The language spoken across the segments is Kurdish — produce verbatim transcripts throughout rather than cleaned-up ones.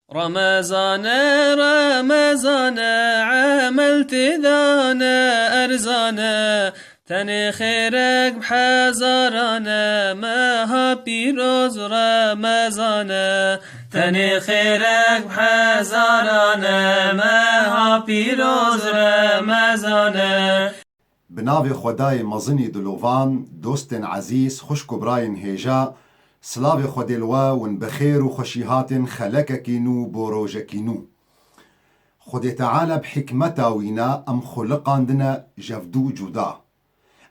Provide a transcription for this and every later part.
Remezane, Remezane, emel têdane erzane, tenê xêrek bi hezarane, meha pîroz Remezane. Tenê xêrek bi hezarane, meha pîroz Remezane. Bi navê Xwedayê mezinî dilovan, dostên ezîz, xwişk û birayên hêja, silavê Xwedê li we, win bi xêr û xweşî hatin xelekekî nû bo rojekî nû. Xwedê Teala bi hikmeta wî ne em xuliqandine jevdû cuda.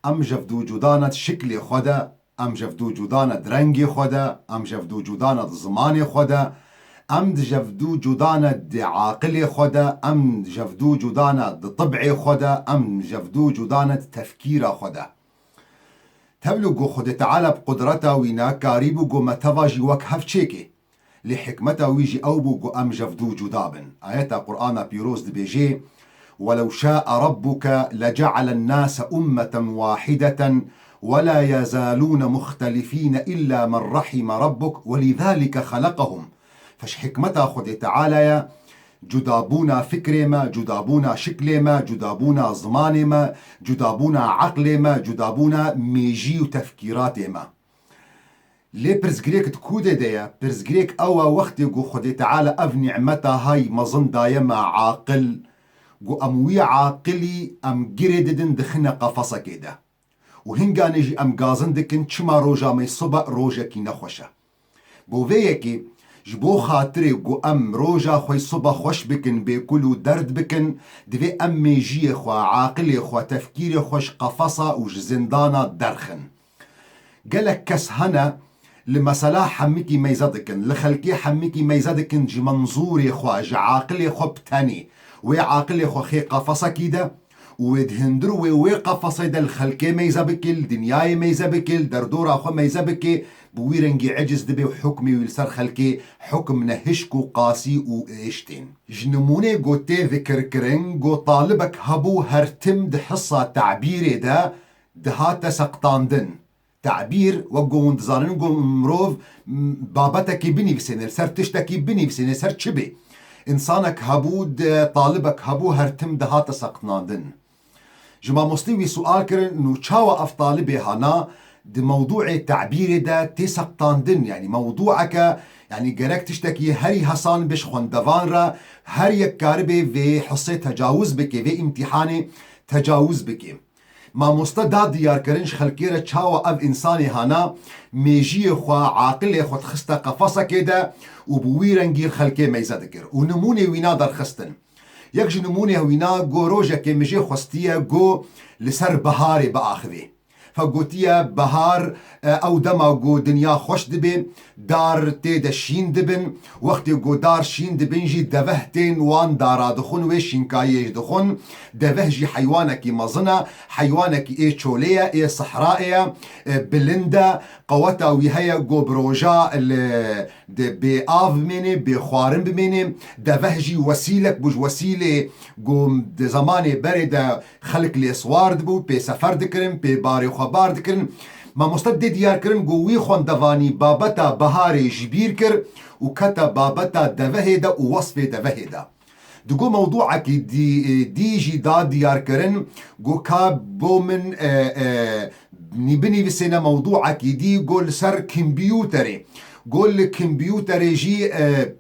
Em jevdû cudane di şiklê xwe de, em jevdû cudane di rengê xwe de, em jevdû cudane di zimanê xwe de, em di jevdû cudane di aqilê xwe de, em jevdû cudane di tib'ê xwe de, em jevdû cudane di tefkîra xwe de. Tevlû ku Xwedê Teala bi qudreta wî ne karîbû ku me teva jî wek hev çêkê. Lê hikmeta wî jî ew bû ku em jevdû cuda bin. Ayeta Qur'ana Pîroz dibêjê, "Welew şa'e Rabbuke lece'elen nase ummeten wahideten ve la yezalûne muhtelifîne illa men rahime Rabbuk ve lizalike xelekehum." Fe ji hikmeta Xwedê Teala ye, cudabûna fikrê me, cudabûna şiklê me, cudabûna zimanê me, cudabûna eqlê me, cudabûna mêjî û tefkîratê me. Lê pirsgirêk di ku de de ye? Pirsgirêk ew e, wextê ku Xwedê Teala ev nîmeta hay mezin daye me aqil, ku em wî aqilî em girê didin dixine qefesekê de. Û hinganê jî em gazin dikin çima roja me sibe rojekî nexweş e. Bo vê yekê, ji bo xatirê ku em roja xwe sibe xweş bikin, bêkul û derd bikin, divê em mêjiyê xwe, aqilê xwe, tefkîrê xwe ji qefesa û ji zindana derxin. Gelek kes hene li mesela hemikî meyze dikin, li xelkê hemikî meyze dikin ji menzûrê xwe, ji aqilê xwe bi tenê. Wê aqilê xwe xê qefesekî de û wê di hundir wê wê qefesê de li xelkê meyze bike, li dinyayê meyze bike, li derdora xwe meyze bike, bi wî rengî eciz dibe û hukmê wî li ser xelkê hukm nehişk û qasî û êş tên. Ji nimûnê ku tê zikirkirin, ku talibek hebû her tim di hisa tebîrê de dihate seqtandin. Tebîr, wek ku hûn dizanin, ku mirov, m, babetekî binivîsêne, li ser tiştekî binivîsêne, ser çi bê? Însanek hebû, di, talibek hebû, her tim dihate seqtnandin. Ji mamostê wî sual kirin, nû çawa ev talibê hana di mewdûê tebîrê de tê seqtandin? Yanî mewdûeke, yanî gerek tiştekî herî hesan be ji xwendevan re, her yek karibe vê hisê tecawuz bike, vê îmtîhanê tecawuz bike. Mamoste da diyarkirin ji xelkê re çawa ev însanê hana mêjiyê xwe, aqilê xwe dixiste qefesekê de û bi wî rengî li xelkê meyze dikir û nimûnê wîna derxistin. Yek ji nimûnê wîna got, rojekê min jê xwestiye got li ser biharê biaxivê. Fe gotiye, bihar, e, ew dema got dinya xweş dibe, dar tê de şîn dibin. Wextê ku dar şîn dibin jî deveh tên wan dara dixwin, wê şînkayiyê jî dixwin. Deveh jî heywanekî mezin e, heywanekî ê çolê ye, ê sehraê ye, e, bilind e, qeweta wî heye ku bi roja li, di bê av bimêne, bê xwarin bimêne. Deveh jî wesîlek bû ji wesîlê ku di zemanê berê de xelk lê siwar dibû, pê sefer dikirin, pê barê xwe bar dikirin. Mamoste dê diyar kirin ku wî xwendevanî babeta biharê ji bîr kir û kete babeta devehê de û wesfê devehê de. Digo mewdûekî dî, dî jî da diyar kirin ku ka bo min, e, e, nî-, binivîsêne mewdûekî dî, go li ser kompîuterê. Go li kompîuterê jî, e,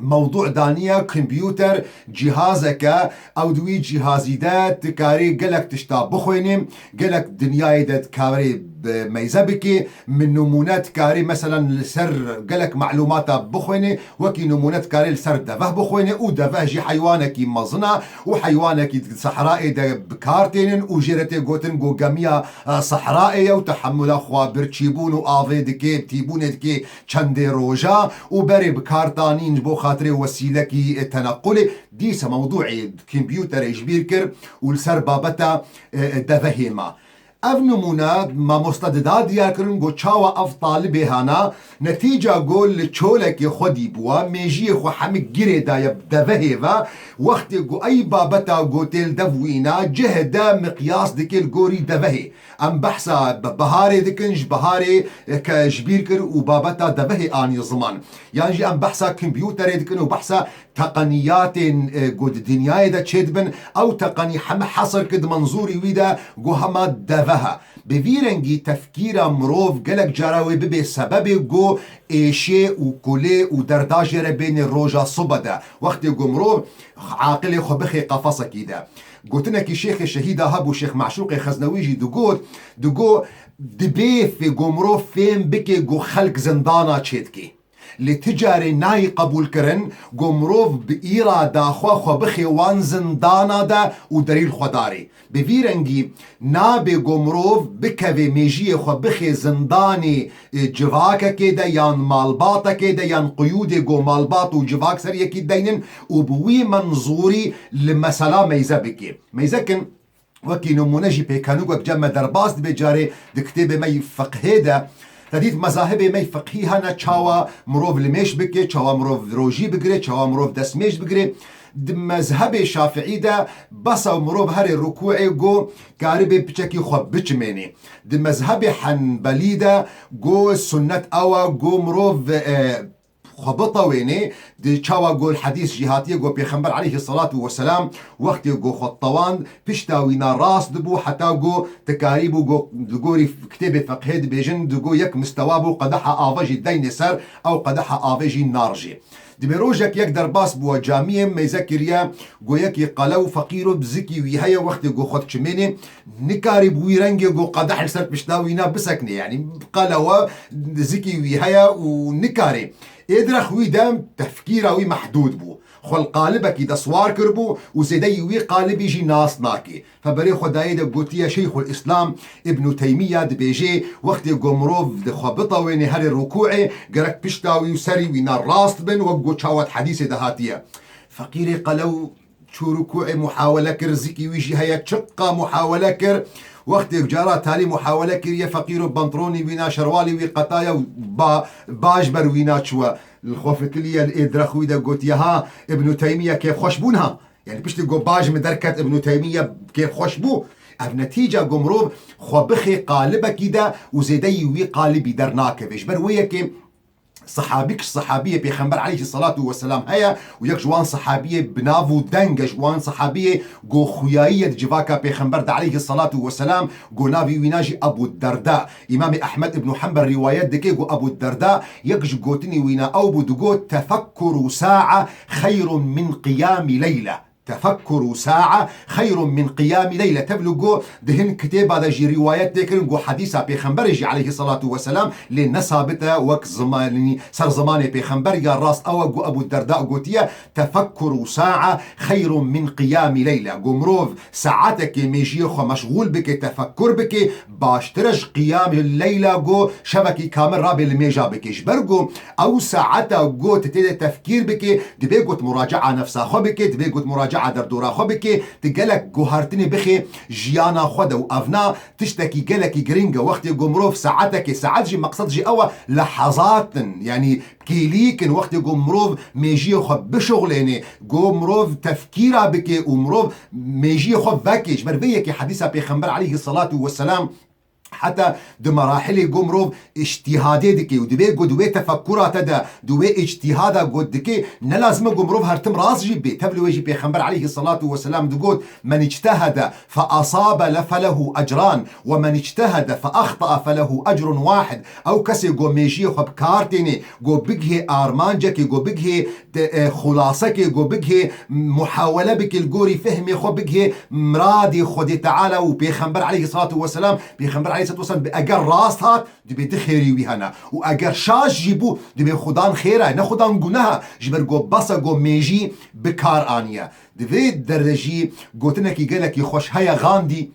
mewdû daniye, kompîuter cîhazeke, ew di wî cîhazî de dikarî gelek tişta bixwênî, gelek dinyayê de dikarî bi meyze bikî. Min nimûne dikarî, meselen, li ser gelek melûmata bixwênî, wekî nimûne dikarî li ser deveh bixwênî û deveh jî heywanekî mezin e û heywanekî di sehrayê de bi kar tênin û jê re tê gotin ku gemiya, e, sehrayê ye û tehemûla xwe birçîbûn û avê dike, tîbûnê dike, çendê roja û berê bi kar tanîn ji bo xatirê wesîlekî, e, tenequlê. Dîsa mewdûê kompîuterê ji bîr kir û li ser babeta, e, e, devehê ma. Ev nimûne mamosta dida diyar kirin ku çawa ev talibê hana, netîca ku li çolekê xwedî bûwa, mêjiyê xwe hemik girê daye devehê ve, wextê ku ey babeta ku tê li dev wîna, cih de miqyas dike li gorî devehê. Em behsa bi biharê dikin, ji biharê ke ji bîr kir û babeta devehê anî ziman. Yan jî em behsa kompyuterê dikin û behsa teqeniyatên, e, ku di dinyayê de çêdibin, ew teqenî heme hesir ki di menzûrî wî de ku hema deveh e. Bi vî rengî tefkîra mirov gelek cara wê bibe sebebê ku êşê û kulê û derda jê re bênê roja sibe de. Wextê ku mirov aqilê xwe bixê qefesekî de. Gotinekî şêxê şehîda hebû, Şêx Meşûqê Xeznewî jî digot, digot, dibê fê-, ku mirov fêm bike ku xelk zindana çêdike. Lê ti carê nayê qebûlkirin ku mirov bi îrada xwe xwe bixê wan zindana de û derî li xwe darê. Bi vî rengî nabe ku mirov bikeve mêjiyê xwe bixê zindanê, e, civakekê de yan malbatekê de yan quyûdê ku malbat û civak ser yekî deynin û bi wî menzûrî li mesela meyze bike. Meyze kin, wekî nimûne jî pêkenûgek cem me derbas dibe, carê di kitêbê me yî fiqhê de te dît mezahibê me yî fiqhî hene çawa mirov limêj bike, çawa mirov rojî bigire, çawa mirov destmêj bigire. Di mezhebê şafiî de besa mirov herê rukûê ku karibê piçekî xwe biçimênê. Di mezhebê henbelî de ku sunnet ew e ku mirov, e, xwe bitewênê, di çawa ku li hedîs jî hatiye ku Pêxember aleyhisselatu vesselam wextê ku xwe tewand, pişta wîna rast dibû, heta ku dikarîbû ku li gorî kitêbê fiqhê dibêjin, di ku yek mistewa bû, qedeha ava jî deynê ser, ew qedeha avê jî narijê. Dibê rojek yek derbas bûwa camiyê, meyze kiriye, ku yekî qelew feqîr û zikî wî heye, wextê ku xwe diçimênê, nikarî bi wî rengê ku qedeh li ser pişta wîna biseknê, yanî qelewe zikî wî heye û nikarê. Ê direxwî de tefkîra wî mehdûd bû. Xwe li qalibekî de siwar kiribû û zêdeyî wî qalibî jî nas nake. Xeberê xwe dayê de gotiye Şeyxul Îslam Îbnû Teymiya dibêjê, wextê ku mirov di xwe bitewênê herê rukûê, gerek pişta wî û serî wîna rast bin, wek ku çawa di hedîsê de hatiye. Feqîrê qelew çû rukûê muhawele kir, zikî wî jî heye, çiqa muhawele kir. Wextê cara talî muhawele kiriye, feqîr û pantolonî wîna, şerwalî wî qetaye û ba-, baş ber wîna çûye. Li xwe fitiliye, li ê direxwî de gotiye, ha, Îbnû Teymiye kêfxweş bûn ha. Yani piştî ku baş min derket, Îbnû Teymiye kêfxweş bû. Ev netîca ku mirov xwe bixê qalibekî de û zêdeyî wî qalibî dernakeve. Ji ber wê yekê Sehabî, kişt sehabiyê Pêxember aleyhisselatu vesselam heye û yek ji wan sehabiyê bi nav û deng e, ji wan sehabiyê ku xuyayî ye di civaka Pêxember de aleyhisselatu vesselam, ku navî wîna jî Ebu Derda. Îmamê Ehmed Îbnû Hembel rîwayet dike ku Ebu Derda yek ji gotinî wîna ew bû, digot, "Tefekkuru sa'a xeyrun min qiyamî leyla." Tefekkuru sa'a xeyrun min qiyamî leyla. Tevlû ku di hin kitêba de jî rîwayet tê kirin ku hedîsa Pêxemberê jî aleyhisselatu vesselam lê ne sabit e, wek zimanî ser zimanê Pêxember ya rast ew e ku Ebu Derda gotiye, "Tefekkuru sa'a xeyrun min qiyamî leyla." Ku mirov saetekê mêjiyê xwe meşxûl bike, tefekkur bike, baştir e ji qiyamê leyla ku şevekî kamil rabe li mêja bike. Ji ber ku ew saeta ku tu tê de tefkîr bike, dibê ku tu muraca'a nefsa xwe bike, dibê ku tu muraca'a derdora xwe bike, tu gelek guhertinê bixê jiyana xwe de û evna tiştekî gelekî giring e. Wextê ku mirov saetekê, saet jî meqsed jî ew e, lehezat in, yanî kêlîk in, wextê ku mirov mêjiyê xwe bişuxlênê, ku mirov tefkîra bike û mirov mêjiyê xwe veke. Ji ber vê yekê hedîsa Pêxember aleyhisselatu vesselam heta di merahilê ku mirov îctîhadê dike û dibê ku di wê tefekkura te de, di wê îctîhada ku dike, ne lazim e ku mirov her tim rast jî bê. Tevlî wê jî Pêxember aleyhisselatu vesselam digot, "Men îctehede fe asabe le felehu ecran, we men îctehede fe axta'a felehu ecrun wahid." Ew kesê ku mêjiyê xwe bi kar tênê, ku bigihê armancekê, ku bigihê te, e, xulasekê, ku bigihê muhawele bike, li gorî fehmê xwe bigihê miradê Xwedê Teala û Pêxember aleyhisselatu vesselam, Pêxember aleyhisselatu vesselam bi eger rast hat, dibê di xêrî wî hene. Û eger şaş jî bû, dibê xudan xêr e, ne xudan guneh e, ji ber ku bes e ku mêjî bi kar aniye. Di vê derê jî gotinekî gelekî xweş heye Gandî,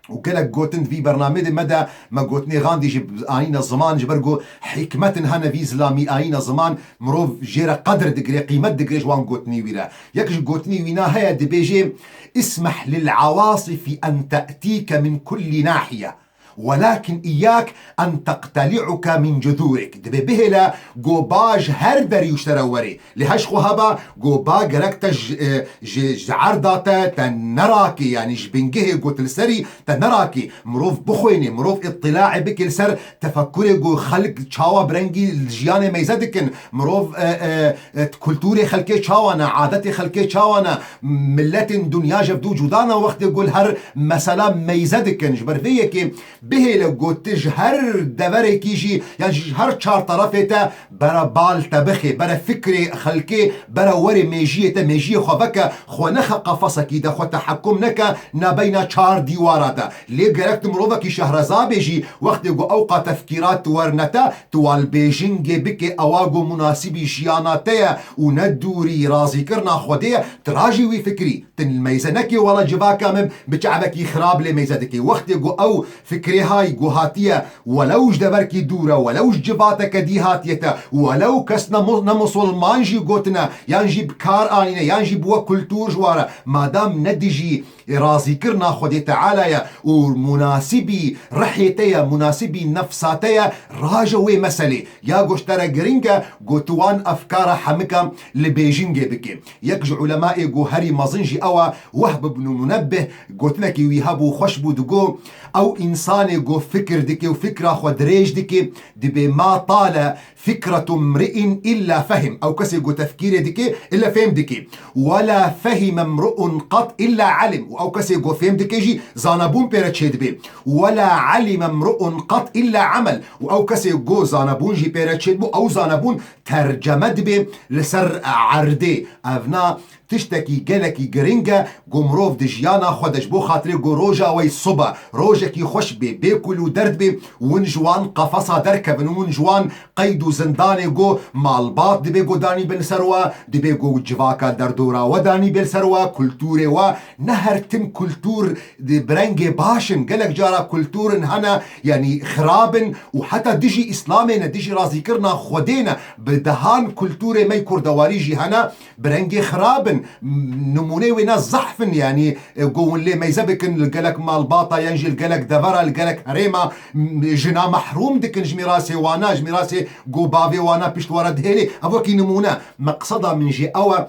û gelek gotin di vî bernamê de me de, me gotinê Gandî jî anîne ziman, ji ber ku hikmetin hene vî zilamî anîne ziman, mirov jê re qedir digire, qîmet digire ji wan gotinî wî re. Yek ji gotinî wîna heye, dibêjê, "Ismeh lil awasifî en te'tîke min kullî nahiye." ولكن إياك أن تقتلعك من جذورك. Dibê bihêle go ba ji her derî û ji te re werê. Lê heş xwe heba go ba gerek te ji, e, ji, ji erda te, te nerakê, yanî ji bingehê go tu li serî te nerakê. Mirov bixwênê, mirov îtîlaê bike li ser tefekurê go xelk çawa bi rengî li jiyanê meyze dikin. Mirov, e, e, e, kultûrê xelkê çawa ne, adetê xelkê çawa ne. Miletên dinya ji hev du cuda ne wextê go li her mesela meyze dikin. Ji ber vê yekê bihêle go tu ji her deverekî jî, yan jî ji her çar terefê te bere bal te bixê, bere fikrê xelkê, bere werê mêjiyê te, mêjiyê xwe veke, xwe nexe qafesekî de, xwe tehekum neke nabeyna çar dîwara de. Lê gerek tu mirovekî şehreza bê jî, wextê go ewqa tefkîrat werne te, tu wal bêjingê bike, ewa go munasibî jiyana te ye û ne dûrî razîkirina Xwedê ye, tu rajî wî fikirî. Tu li meyze nekê wala civaka min bi çavekî xirab lê meyze dikê. Wextê go ew fikrê hay go hatiye, welew ji deverkî dûr e, welew ji civateke dî hatiye te, welew kes ne mu-, ne musulman jî gotine, yan jî bi kar anîne, yan jî bi we kultûr ji wa re, madam ne dijî razîkirina Xwedê Teala ye û munasibî rihê te ye, munasibî nefsa te ye, raje wê meselê. Ya go ji te re giring e, go tu wan efkara hemika li bêjingê bikê. Yek ji ulemaê go herî mezin jî ew e, Wehb ibn Munebbih, gotinekî wî hebû, xweş bû, digo, ew însanê go fikir dike û fikra xwe dirêj dike, dibê ma tale fikretu mri'in illa fehim. Ew kesê go tefkîrê dike, illa fêm dike. Wela fehime mru'un qat illa alim. Û ew kesê go fêm dike jî zanebûn pê re çêdibe. Wela alime mru'un qat illa amel. Û ew kesê go zanebûn jî pê re çêdibû, ew zanebûn terceme dibe li ser erdê. Evna tiştekî gelekî giring e, go mirov di jiyana xwe de ji bo xatirê go roja wey sub e, rojekî xweş bê, bê kul û derd bê, win ji wan qafesa derkevin, win ji wan qeyd û zindanê go malbat dibê go danî bin li ser we, dibê go civaka derdora we danî bê li ser we, kultûrê we, ne her tim kultûr di bi rengê baş in, gelek cara kultûr in hene, yanî xirab in û heta dijî Îslamê ne, dijî razîkirina Xwedê ne, bi dehan kultûrê me yê kurdewarî jî hene, bi rengê xirab in. M-, nimûneyê wê ne zehf in, yanî, e, go hûn lê meyze bikin li gelek malbata, yan jî li gelek devera, li gelek herêma, m-, jina mehrûm dikin ji mîrasê wana, ji mîrasê go bavê wana pişt wara dihêlê. Ev wekî nimûne. Meqseda min jî ew e,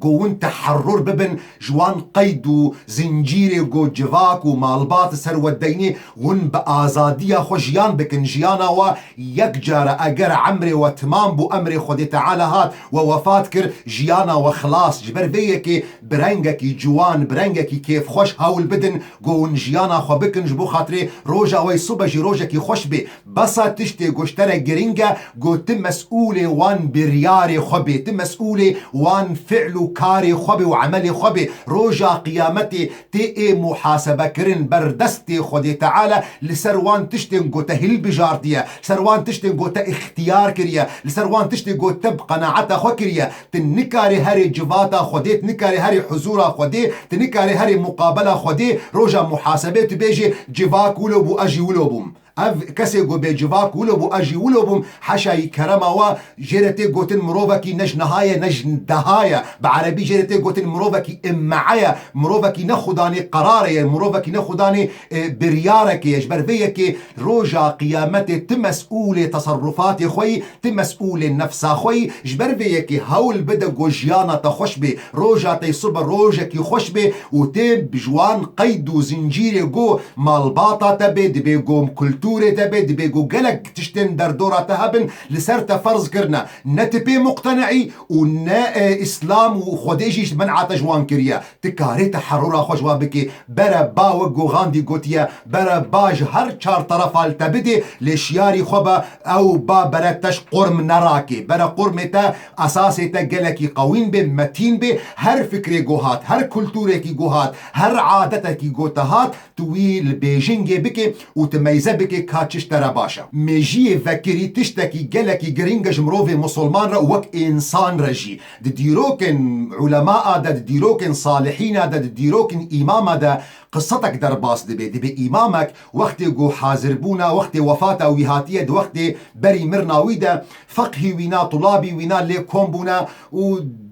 go hûn teherrur bibin ji wan qeyd û zincîrê go civak û malbat ser we deynê, hûn bi azadiya xwe jiyan bikin. Jiyana we yek cara eger emrê we timam bû, emrê Xwedê Teala hat, we wefat kir, jiyana we xilas. Ji ber vê yekê bi rengekî ciwan, bi rengekî kêfxweş hewl bidin, go hûn jiyana xwe bikin ji bo xatirê roja wey sube jî rojekî xweş bê. Besa tiştê go ji te re giring e, go tu mesûlê wan biryarê xwe bê, tu mesûlê wan fi'l û karê xwe bê û emelê xwe bê. Roja qiyametê tê ê muhasebekirin ber destê Xwedê Teala li ser wan tiştên go te hilbijartiye, li ser wan tiştên go te îxtiyar kiriye, li ser wan tiştê go te bi qenaeta xwe kiriye. Tu nikarê herê civata Xwedê, tu nikarê herê huzûra Xwedê, tu nikarê herê muqabela Xwedê, roja muhasebê tu bêjê, civak wilo bû, ez jî wilo bûm. Ev kesê ku bêcivak wilo bû, ez jî wilo bûm, heşayî kerema we, jê re tê gotin mirovekî ne ji niha ye, ne ji deha ye. Bi erebî jê re tê gotin mirovekî immee ye, mirovekî ne xudanê qerarê ye, mirovekî ne xudanê, e, biryareke ye. Ji ber vê yekê roja qiyametê tu mesûlê teserrufatê xwe yî, tu mesûlê nefsa xwe yî. Ji ber vê yekê hewl bide ku jiyana te xweş bê, roja te sibê rojekî xweş bê û tê ji wan qeyd û zincîrê ku malbata te bê, dibê ku kultûrê te bê, dibê ku gelek tiştên derdora te hebin, li ser te ferz kirine. Ne tu pê muqteneî û ne, e, Îslam û Xwedê jî men'a te ji wan kiriye. Tu karê teherrura xwe ji wan bikî. Bere ba wek ku Gandî gotiye, bere ba ji her çar terefa li te bidê, lê şiyarî xwe be, ew ba bere te ji qurm nerakê. Bere qurmê te, esasê te gelekî qewîn bê, metîn bê, her fikrê ku hat, her kultûrekî ku hat, her adetekî ku te hat, tu wî li bêjingê bike û tu meyze bike ka çi ji te re baş e. Mêjiyê vekirî tiştekî gelekî giring e ji mirovê misilman re û wek însan re jî. Di dîrokên ulemaa de, di dîrokên salihîna de, di dîrokên îmama de qisetek derbas dibe. Dibe îmamek wextê ku hazirbûna, wextê wefata wî hatiye, di wextê berî mirina wî de feqhî wîna, tulabî wîna lê kom bûne û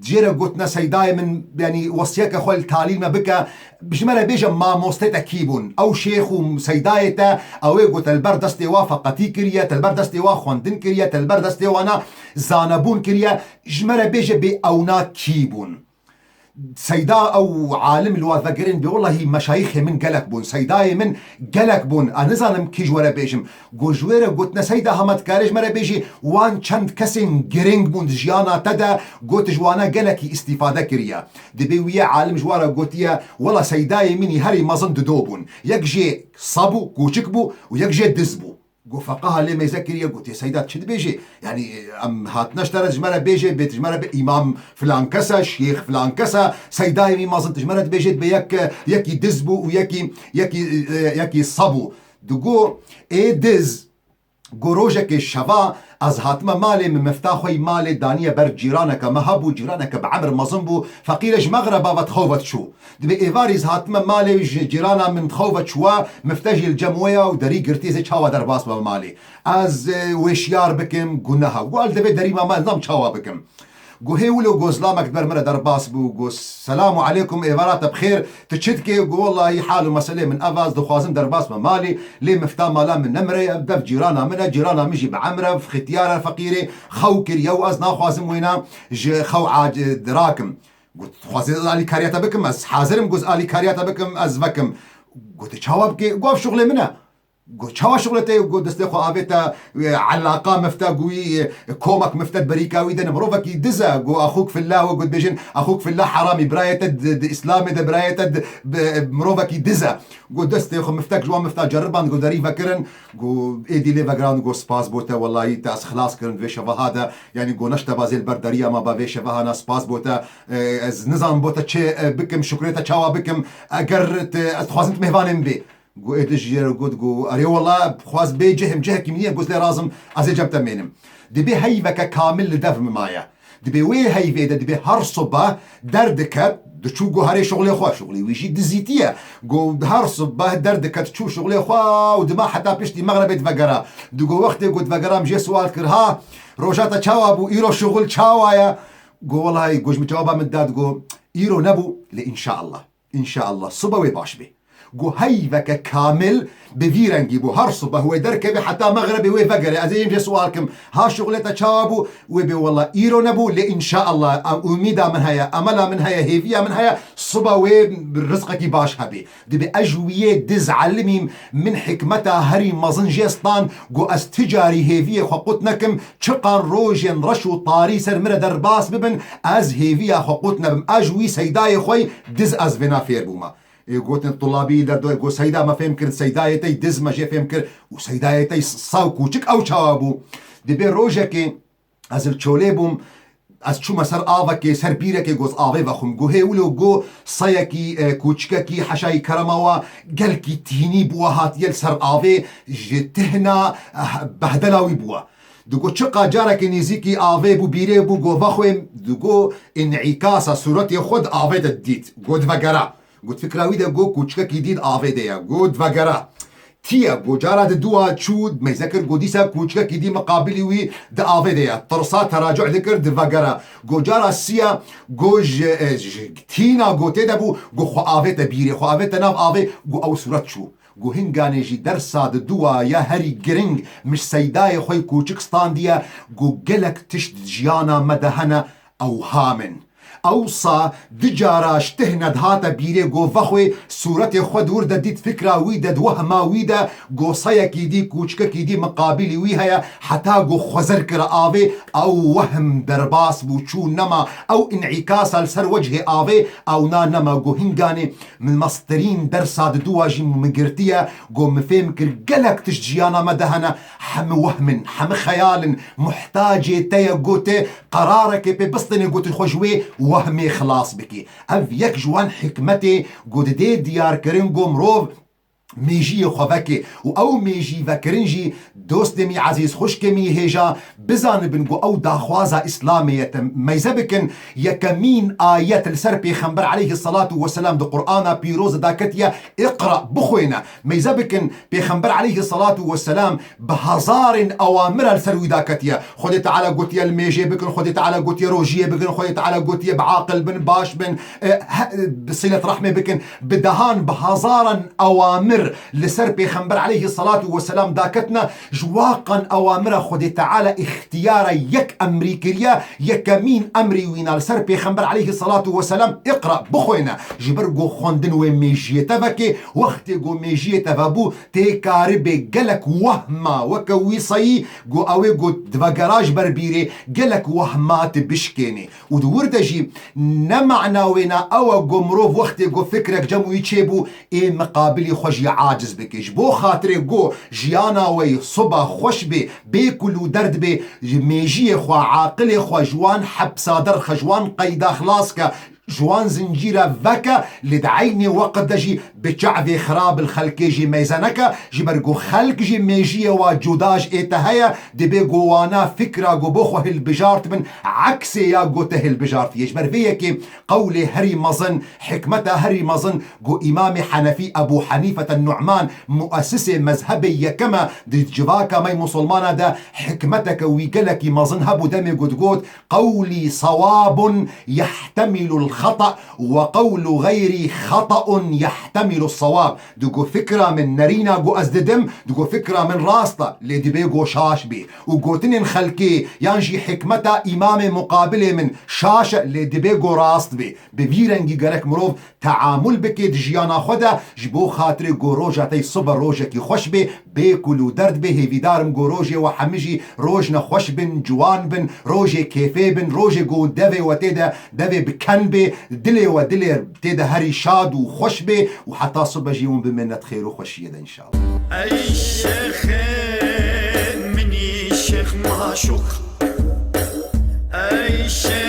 jê re gotine, Seydayê min, yanî wesiyeke xwe li talî me bike, ji me re bêje mamostê te kî bûn? Ew şêx û seydayê te, ew ê ku te li ber destê wa feqetî kiriye, te li ber destê wa xwendin kiriye, te li ber destê wana zanebûn kiriye, ji me re bêje bê ewna kî bûn? Seyda ew alim li wan vegerên bê, wellahî meşayîxê min gelek bûn, seydayê min gelek bûn. Ez nizanim kî ji we re bêjim. Got ji wê re gotine, Seyda hema dikarê ji me re bêjî, wan çend kesên giring bûn di jiyana te de, got ji wana gelekî îstîfade kiriye. Dibê wî yê alim ji wan re gotiye, wela seydayê min î herî mezin dido bûn. Yek jê se bû, kûçik bû û yek jê diz bû. Got feqeha lê meyze kiriye, gotiye, Seyda, çi dibêjê? Yanî em hatine ji te re, ji me re bêjê, bê tu ji me re bê îmam filan kes e, şêx filan kes e, seydayê wî mezin, tu ji me re dibêjê, dibê yek, yekî diz bû û yekî, yekî, e, yekî se bû. Digo, ê diz, go rojekê şeva ez hatime malê, min mifta xwe yî malê daniye ber cîraneke me hebû, cîraneke bi emir mezin bû, feqîrê ji mexreba ve dixew ve diçû. Dibê êvarî ez hatime malê, ji cîrana min dixew ve çûwa, mifte jî li cem wê ya û derî girtî, ez ê çawa derbas bim malê? Ez, e, wêşiyar bikim, guneha. Got, ez li vê derî mame, ez nam çawa bikim? Got, hê wilo, got, zilamek di ber min re derbas bû, got, selamu aleykum, êvara te bi xêr, tu çi dikê? Got, wellahî hal û meselê min ev e, ez dixwazim derbas bim malê, lê mifta mala min nemire ye, ev dev cîrana min e, cîrana min jî bi emir e, xetiyar e, feqîrê, xew kiriye û ez naxwazim wêna ji xew ac-, dirakim. Got, dixwazî ez alîkariya te bikim, ez hazir im, got, ez alîkariya te bikim, ez vekim. Got, tu çawa bikê? Got, ev şuxlê min e. Got, çawa şuxlê te ye? Got, destê xwe avê te, e, elaqa mifte, got, e, komek mifte di berîka wî de ne, mirovekî diz e. Got, axûk filla, we got, bêjin, axûk filla heramî, birayê te di, di Îslamê de, birayê te di, bi, mirovekî diz e. Got, destê xwe miftek ji wan mifta ceriband, got, derî vekirin. Got, êdî lê vegiran, got, spas bo te, wellahî te ez xilas kirin vê şeveha de. Yanî, got, neşteba zê li ber deriya me ba vê şeveha, na spas bo te. E, ez nizanim bo te çi, e, bikim, şukrê te çawa bikim? Eger te, ez dixwazim tu mêvanê min bê. Got, êdî ji jê re got, got, erê wela, xwaz bê cihim, cihekî min niye, got, lê razim, ez ê cem te mênim. Dibê heyveke kamil li dev min maye. Dibê wê heyvê de dibê her sibe derdiket, diçû guherê şuxlê xwe, şuxlê wî jî dizîtî ye. Got, her sibe derdiket, çû şuxlê xwe û dima heta piştî mexrebê divegera. Digo, wextê got vegeram, jê siwal kir, ha, roja te çawa bû, îro şuxul çawa ye? Got, wellahî, got, ji min cewaba min da, digo, îro nebû, lê înşaallah. Înşaallah, sibe wê baş bê. Got, heyveke kamil bi vî rengî bû. Her sibe wê derkeve heta mexrebê wê vegere. Ez ê yên jê siwal kim. Ha şuxlê te çawa bû? Wê bê, wela îro nebû, lê înşaallah, em, umîda min heye, emela min heye, hêviya min heye, sibe wê rizqekî baş hebê. Dibê ez ji wî yê diz elimîm, min hikmeta herî mezin jê stan, got, ez ti carî hêviyê xwe qut nekim, çiqan rojên reş û tarî ser min re derbas bibin, ez hêviya xwe qut nebim. Ez ji wî seydayê xwe yî diz ez vêna fêr bûme. Ê, gotin tulabî derdo, got, Seyda, me fêm kir, seydayê te yî diz, me jê fêm kir û seydayê te yî sa û kûçik ew çawa bû? Dibê rojekê ez li çolê bûm, ez çûme ser avekê, ser bîrekê, got, avê vexwim. Got, hê wilo, got, seyekî, e, kûçikekî, heşayî kerema wa, gelkî tînî bûwa, hatiye li ser avê, ji tihna, eh, behdela wî bûwa. Digo, çiqa carekê nêzîkî avê bû, bîrê bû, got, vexwêm, digo, înîkasa sûretê xwe di avê de dît. Got, vegera. Got, fikra wî de, got, kûçikekî dî di avê de ye. Got, vegera. Tiye, got, cara di dûa çû, meyze kir, got, dîsa kûçikekî dî miqabilî wî di avê de ye. Tirsa, teracuh dikir, di vegera. Got, cara siya, got, ji, e, ji tîna gotê de bû, got, xwe avête bîrê, xwe avête nav avê, got, ew sûret çû. Got, hinganê jî dersa di dûa ya herî giring min ji seydayê xwe yî kûçik standiye, got, gelek tişt di jiyana me de hene, ewham in. Ewsa du cara ji tihne dihate bîrê, got, vexwê sûretê xwe di wir de dît, fikra wî de, di wehma wî de, got, seyekî dî, kûçikekî dî miqabilî wî heye, heta got, xwezir kire avê, ew wehm derbas bû, çû nema, ew înîkasa li ser wechê avê, ewna nema, got, hinganê min mestirîn dersa di dûa jî min girtiye, got, min fêm kir gelek tişt jiyana me de hene, hemi wehm in, hemi xeyal in, muhtacê te ye, got, tê qerarekê pê bistînê, got, tu xwe ji wê wehmê xilas bikî. Ev yek ji wan hikmetê, got, dê diyar kirin, got, mirov mêjiyê xwe vekê û ew mêjî vekirin jî dostê mî ezîz, xwişkê mî hêja bizanibin ku ew daxwaza Îslamê ye. Te meyze bikin, yekemîn ayet li ser Pêxember aleyhisselatu vesselam di Qur'ana pîroz de daketiye, "Iqra", bixwêne. Meyze bikin, Pêxember aleyhisselatu vesselam bi hezarên ewamira li ser wî daketiye. Xwedê Teala gotiye, "Li mêjê bikin", Xwedê Teala gotiye, "Rojiyê bikin", Xwedê Teala gotiye, "Bi aqil bin, baş bin, e, he, bi silet rehmê bikin." Bi dehan, bi hezaran ewamir li ser Pêxember aleyhisselatu vesselam daketine, ji waqan ewamira Xwedê Teala îxtiyara yek emrî kiriye, yekemîn emrî wîna li ser Pêxember aleyhisselatu vesselam, "Iqra", bixwêne. Ji ber ku xwendin wê mêjiyê te vekê, wextê ku mêjiyê te vebû, tê karibê gelek wehma weke wî sayî ku ew ê ku divegera ji ber bîrê, gelek wehma tu bişkênê. Û di wir de jî ne mana wêna ew e ku mirov wextê ku fikrek cem wî çêbû, ê miqabilî xwe jî aciz bike. Ji bo xatirê ku jiyana we yê siba xweş bê, bê kul û derd bê, ji mêjiyê xwe, aqilê xwe ji wan hepsa derxe, ji wan qeyda xilas ke, ji wan zincîre veke, lê di eynê weqt de jî bi çavê xirab li xelkê jî meyze neke, ji ber ku xelk jî mêjiyê wa cuda ji ê te heye, dibê ku wana fikra ku bo xwe hilbijartibin, eksê ya ku te hilbijartiye. Ji ber vê yekê qewlê herî mezin, hikmeta herî mezin ku Îmamê Henefî Ebû Henîfete Nu'man, muesisê mezhebê yekem e, di civaka me yê musulmana de hikmeteke wî gelekî mezin hebû, demê ku digot, "Qewlî sewabun yehtemilul xeta we qewlu xeyrî xetaun yehtemilus sewab." Digo, "Fikra min, nerîna ku ez didim, digo, fikra min rast e, lê dibê ku şaş bê. Û gotinên xelkê yan jî hikmeta îmamê muqabilê min şaş e, lê dibê ku rast bê." Bi vî rengî gerek mirov teamul bike di jiyana xwe de, ji bo xatirê ku roja te yê sibe rojekî xweş bê, bê kul û derd bê. Hêvîdar im ku rojê we hemî jî rojne xweş bin, ciwan bin, rojê kêfê bin, rojê ku devê we tê de, devê bi ken bê, dilê we dilê tê de herî şad û xweş bê û heta sibe jî hûn bimîne di xêr û xweşiyê de înşallah. Ey şêxê minî şêx maşûq. Ey şêx